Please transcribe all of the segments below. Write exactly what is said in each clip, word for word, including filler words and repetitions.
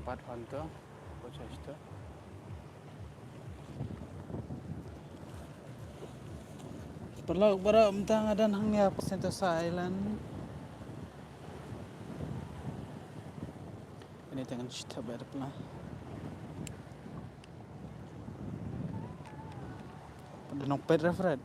Pat hon to, ko chas to. Paralok baroh, mynta nga don hangne ha Sentosa Island. Ini tang shi thap ba da pla. Pada nong pet refret.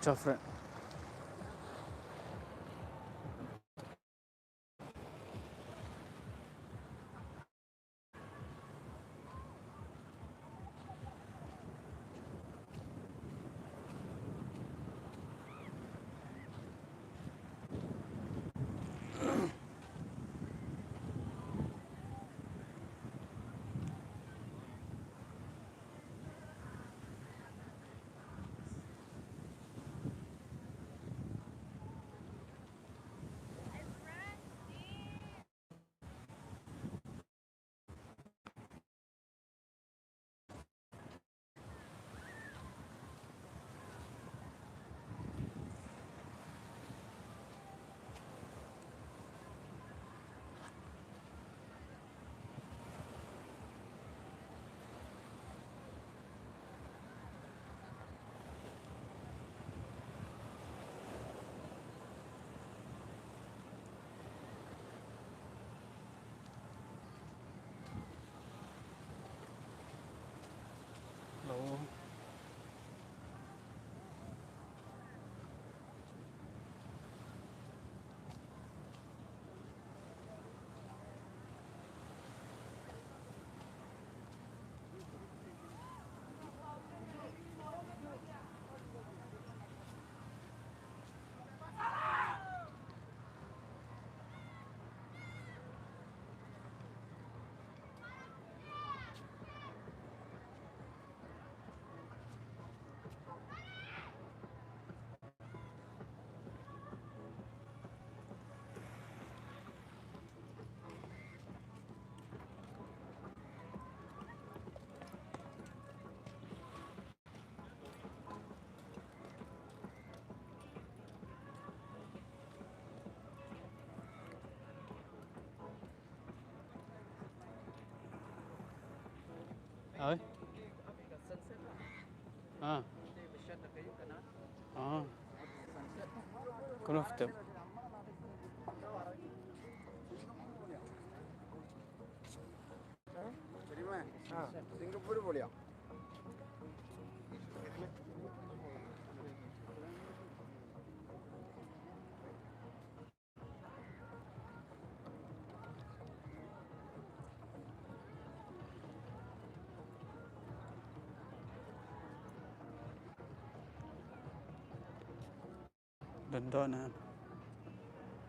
Jeffrey. Hello. Oi. Ah. Ah. Kono ftem. Don don na.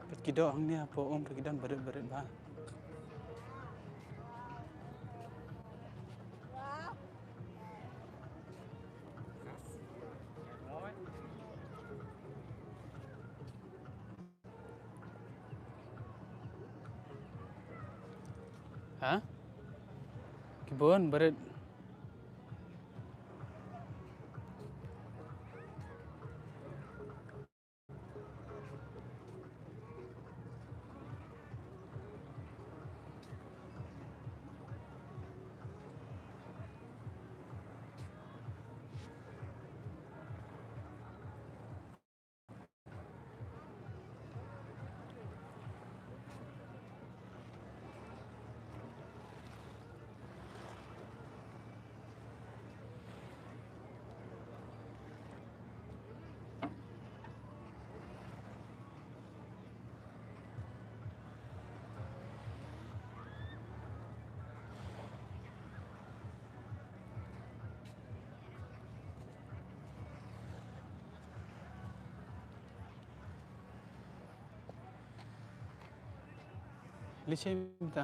Pat ki doh hangne hapoh um, pat ki don barit barit ba. Ha? Ki bun barit. Li shim ta.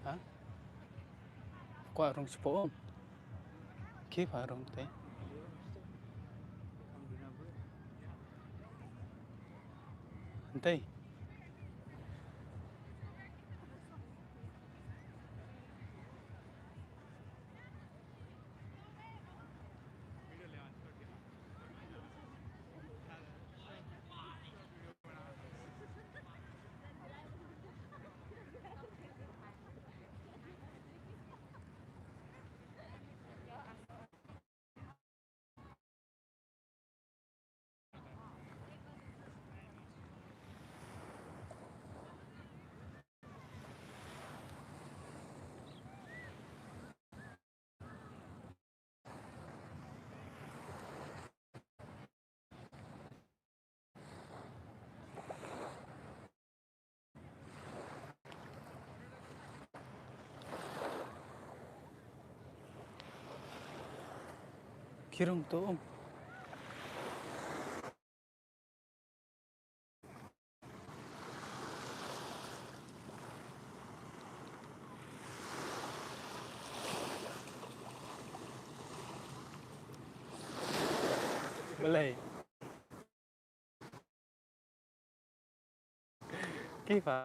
Ha? Kwah rung shapoh um. Ki pha rung te. Ante. Ki rung to um. Balei? Ki pha.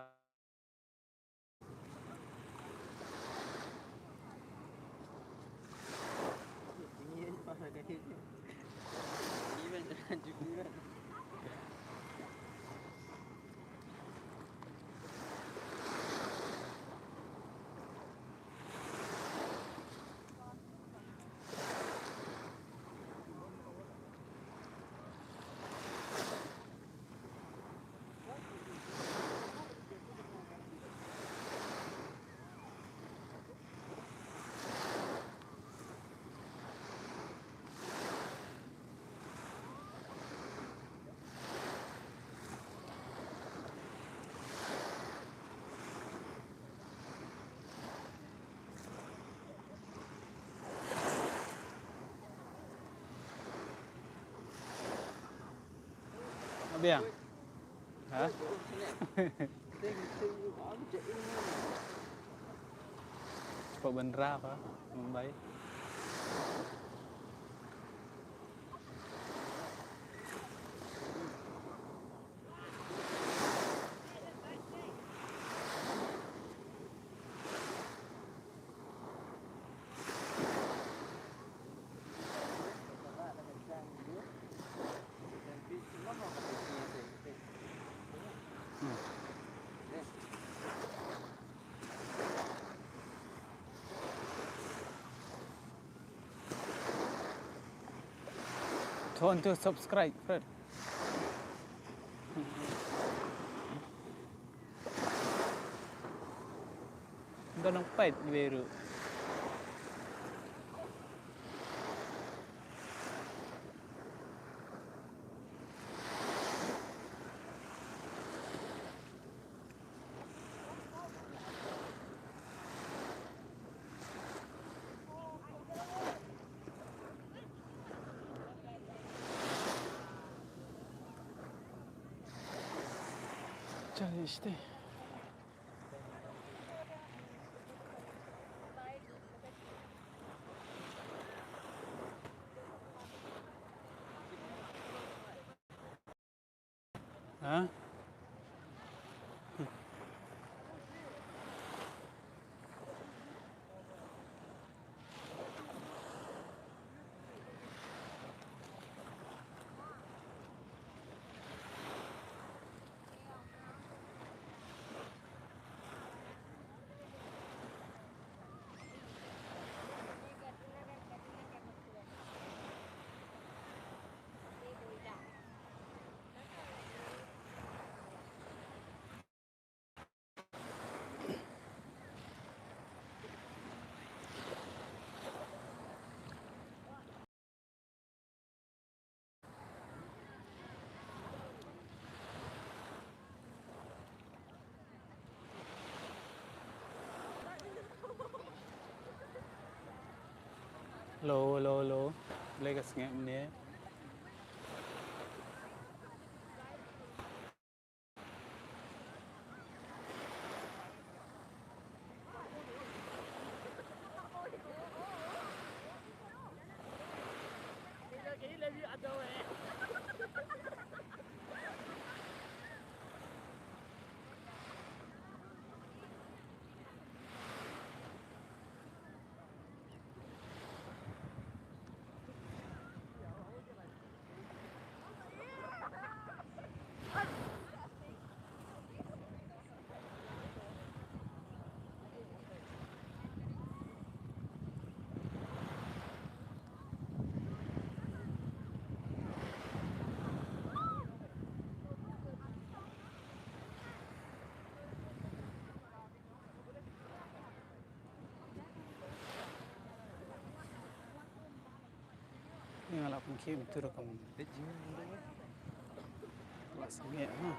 Biang. Ha? Pok bandra apa? Mumbai. Don't you subscribe, friend? Don't pay me. Chal, işte. Ha? Hello, hello, hello. Balei ka sngap ne? Kim tu rakam. Wa sangeh ha.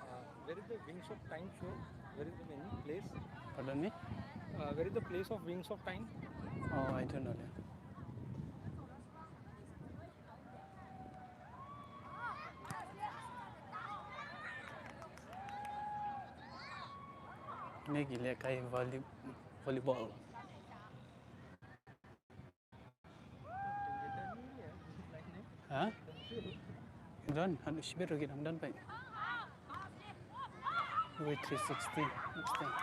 Uh, where is the Wings of Time show? Where is the venue, place? Pardon me? Uh, where is the place of Wings of Time? Oh, I don't know that. Ngi lehkai volley-, volleyball. Ha? Don, anu shibir rugi nang don pai. Wait, three sixty. Next time.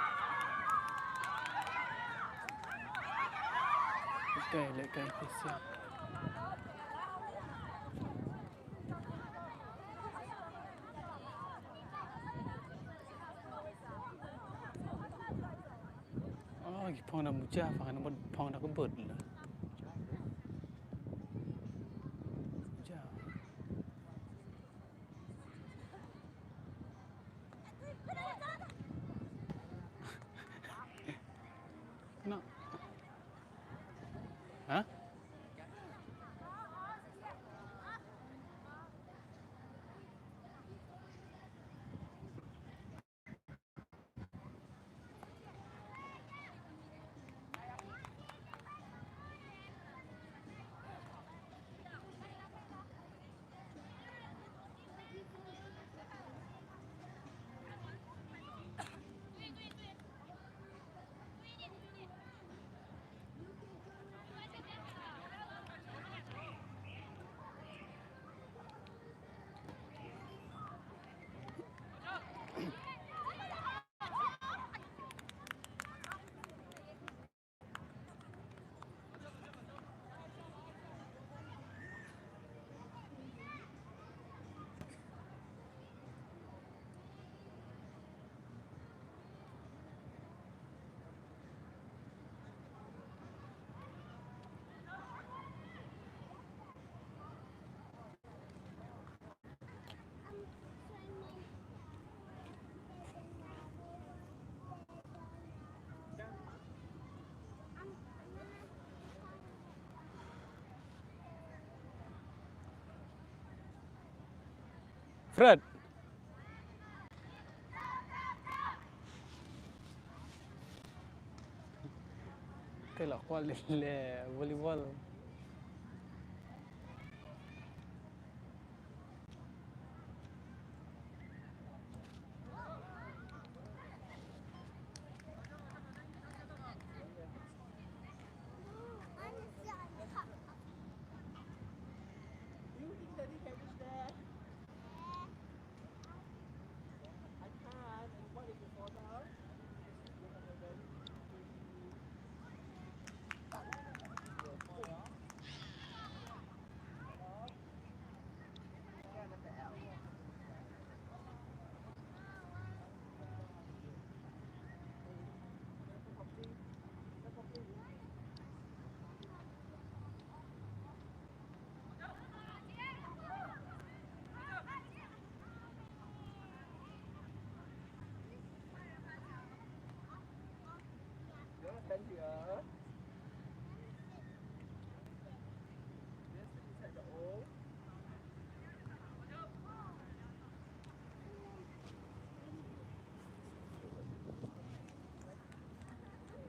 Okay, let go. Oh, ki phong na mucha, phong na bot, phong na kebot la. Mucha. No. Ha? Fred. Te la kwah le, le volleyball.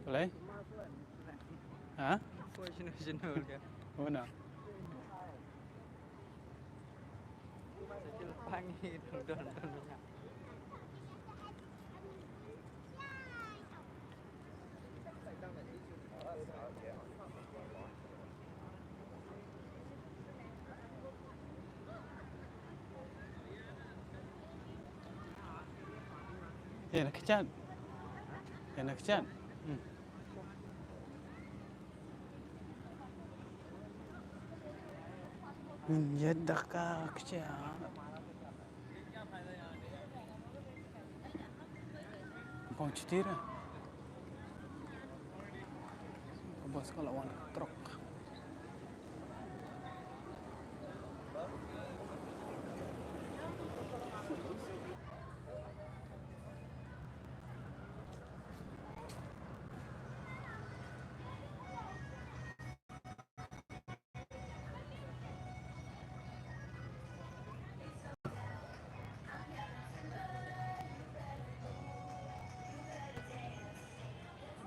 Balei? Ha? Una. Ïa na kjat. Ïa na kjat. Hmm. Ngin ïa da ka kjat. Kong Chitira. Ka bos ka la wan ka trok.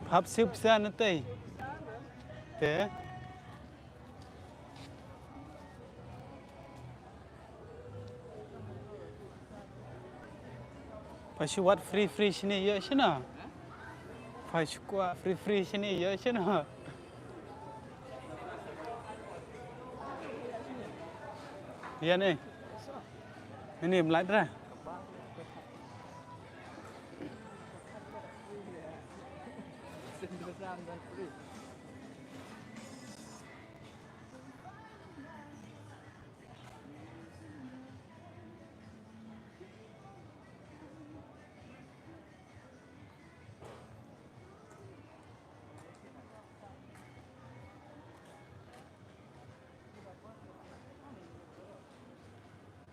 Hap sip sa na tei. Te. Pha shu wad free free shini ïa shino. Pha shu kwah free free shini ïa shino. Ïa ne. Ini mlait ra.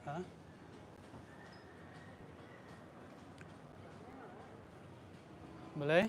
Ha? Balei?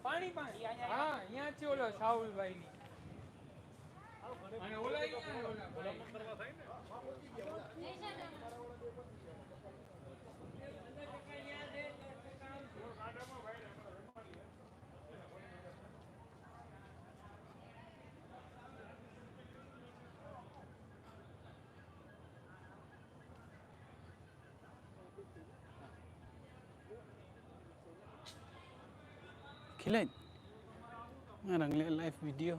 પાણી પાણી. હા, અહીંયા છે ઓલો સાહુલભાઈ ની. અને ઓલા ઈ ક્યાં ઓલા ભાઈ? Khilai. Nga dang leh live video.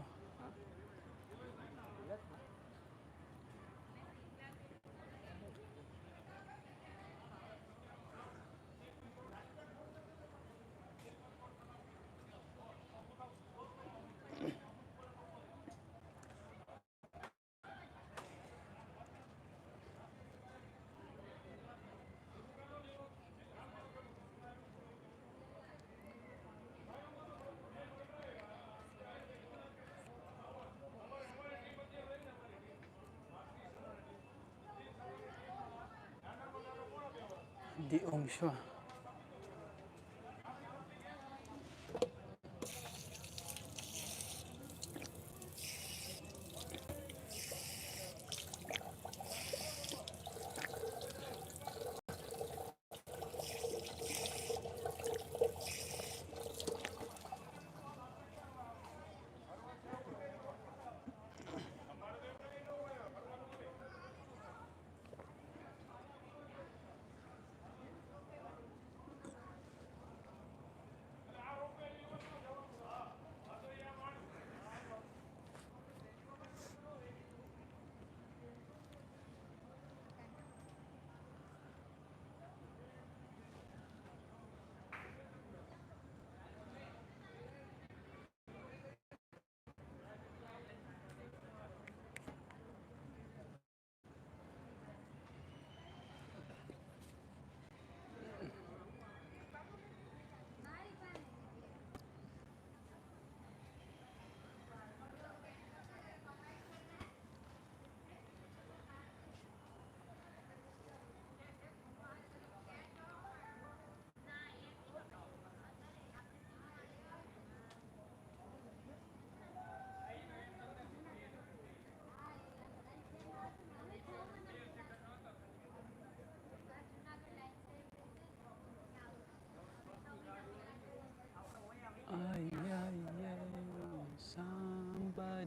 Di ong shwa.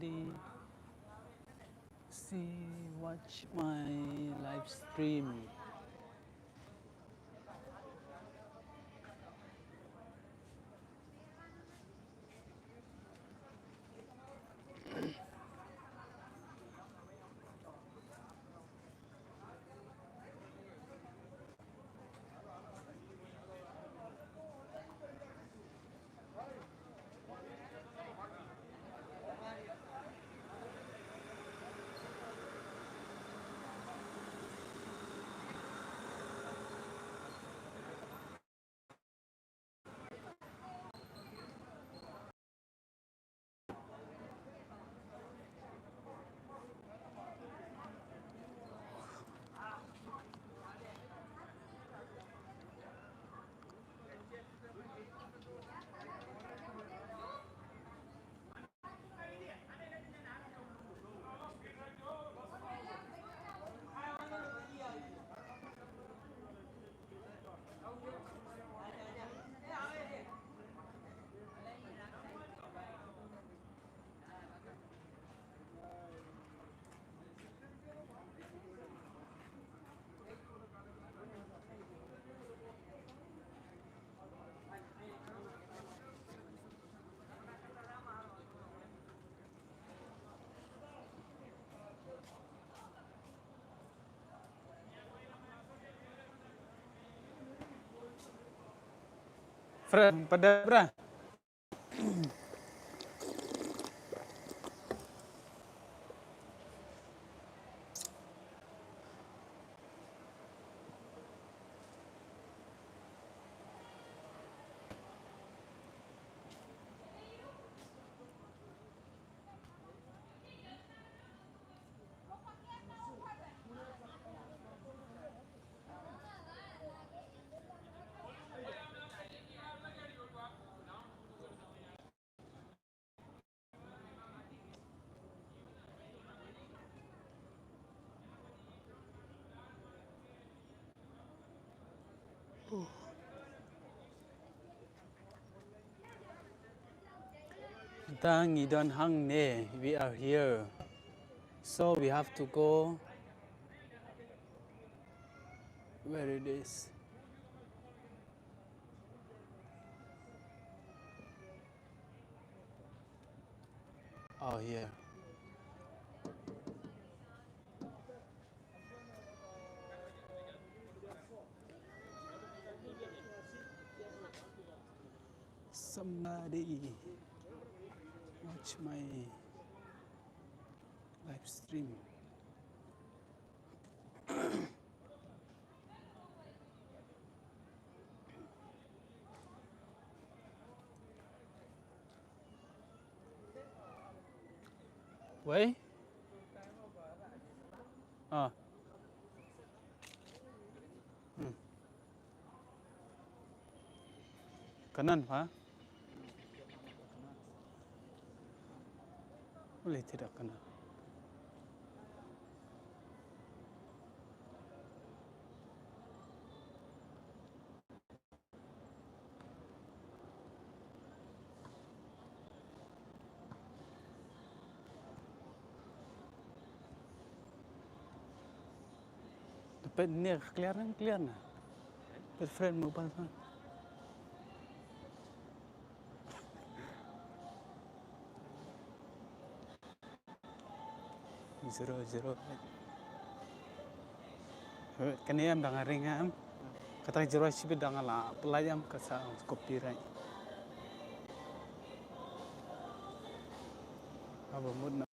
See, see, watch my live stream. Friend, pada bra. Dang i don hangne, we are here. So we have to go where it is. Oh, here. Somebody watch my live stream. Wei? Ah. Hmm. Kanan pa? Boleh tidak kanan? Peit ne, clear ne, clear ne. Peit friend mobile phone. Zero, zero. Kane em dang ring em. Kata zero shibit dang la apply em ka sa copyright. Aba mut na.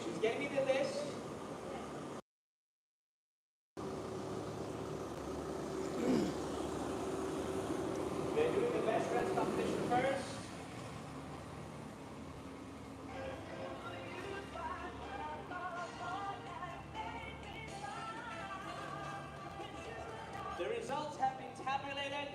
He's getting me the list. They're doing the best dress competition first. The results have been tabulated.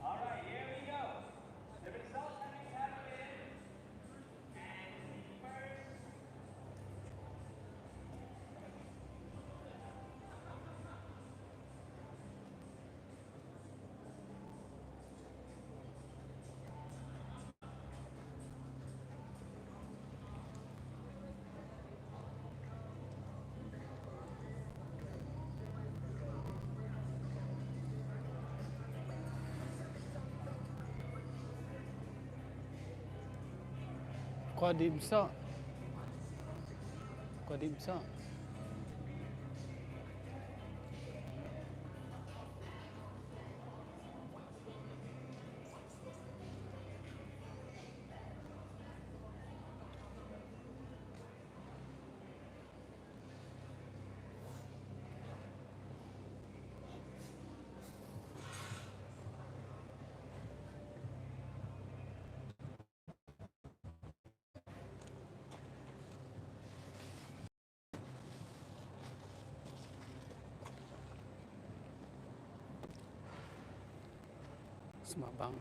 All right, here we go. The results have been tabulated. And first, Kodim so. Kodim so. Sma bang.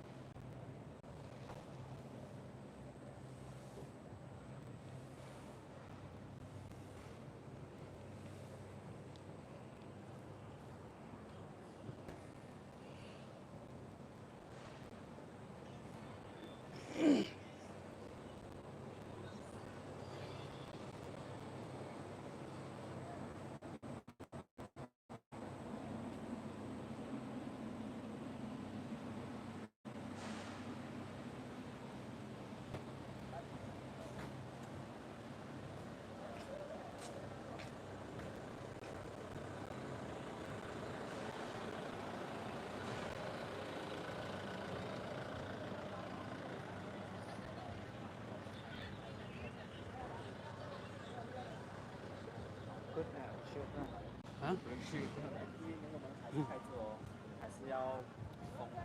Good now, shoot now. 啊？不是，因为那个门还是开着哦，还是要封的。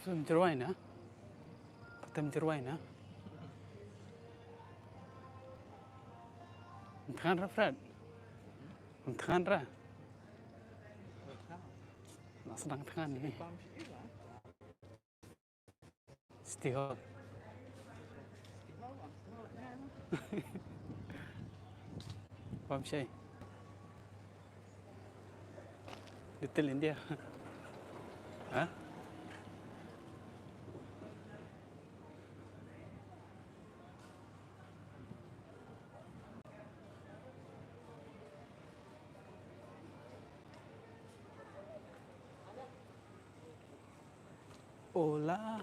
Tem jyrwai na. Tem jyrwai na. Thngan ra, Fred. Thngan ra. La sdang thngan ni. City Hall. Bam shai. Little India. Ha? Hola.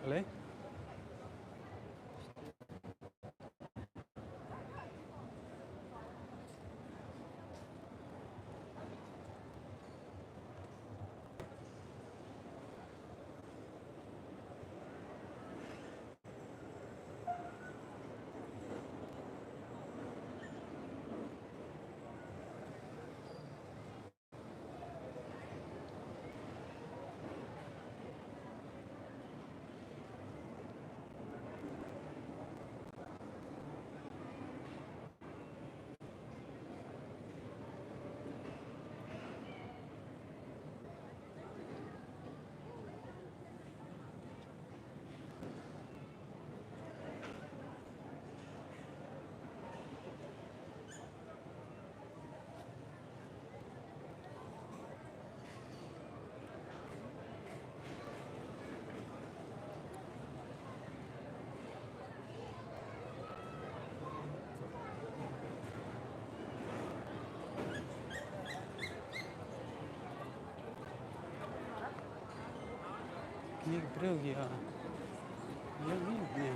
Balei? Kine ki briew ki, ah, ïa, ïa, ïa.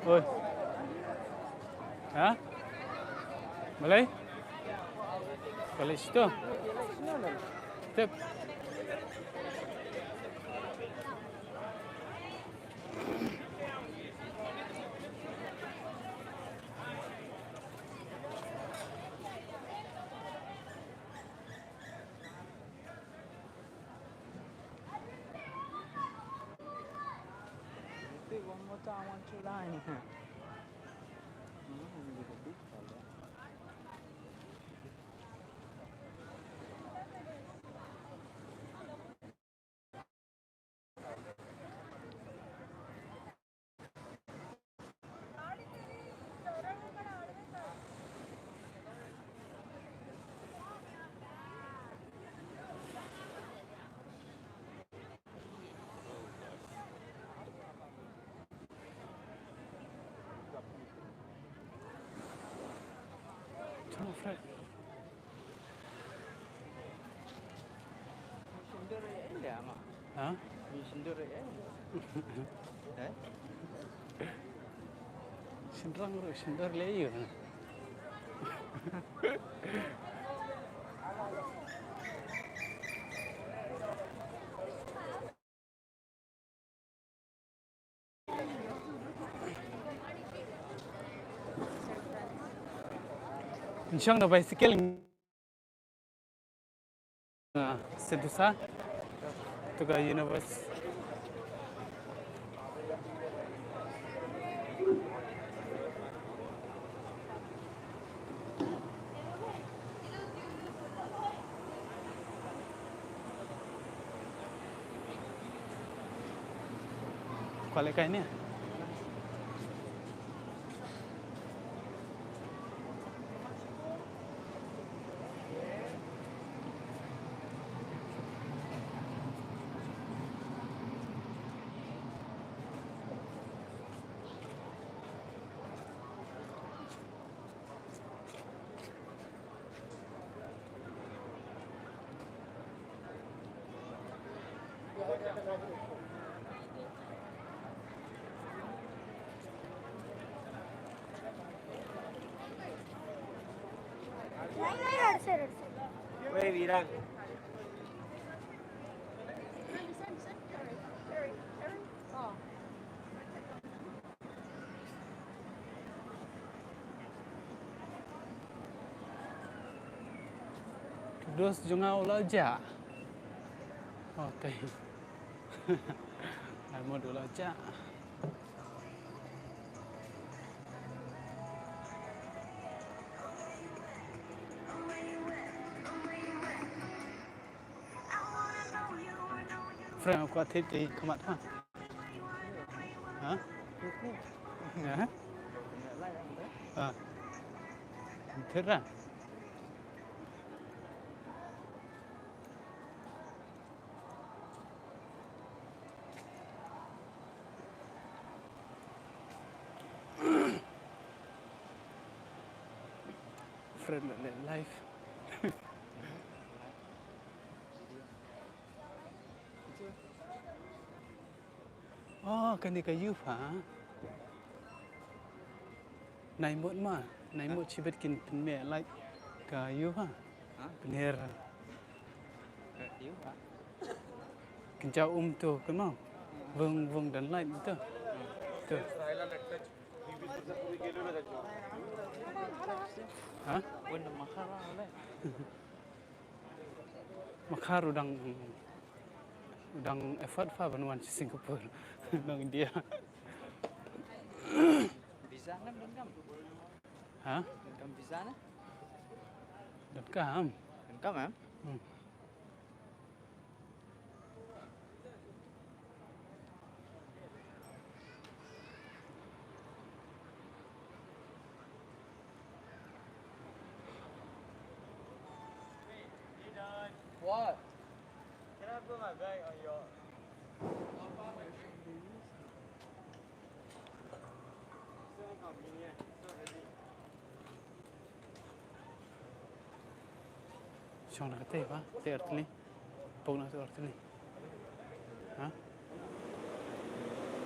Oi. Ha? Balei? Balei sito? Tip. Take one more time, one, two, line. Mm, he's a big fella. Ha? Shynrang ruh shynrang lei ïa u. Nshong na bicycle. Ah, Sentosa. To ka Universe. Kwah leh kai ne? Dos jong nga u la jah. Okay. Ai mo u la jah. Friend, kwah thied te khmat ha. Ha? Ha? Ha. Thied ra. Live. Oh, kane ka youth ha. Nai mut ma, nai mut shibit kin pynmih light ka youth ha. Ha? Pynher. Ka youth ha. Kin jaw um tu kan ma. Vung vung dan light tu. Tu. Ha? Wenda makhar lah le. Makhar u dang, u dang effort pha ban wan sha Singapore. Nong India. Visa ngam donkam. Ha? Donkam visa ne? Donkam. Donkam em? Hmm. What? Can I put my bag on your? So inconvenient. So heavy. Shong na ka te ba, te artli. Pok na te artli. Ha?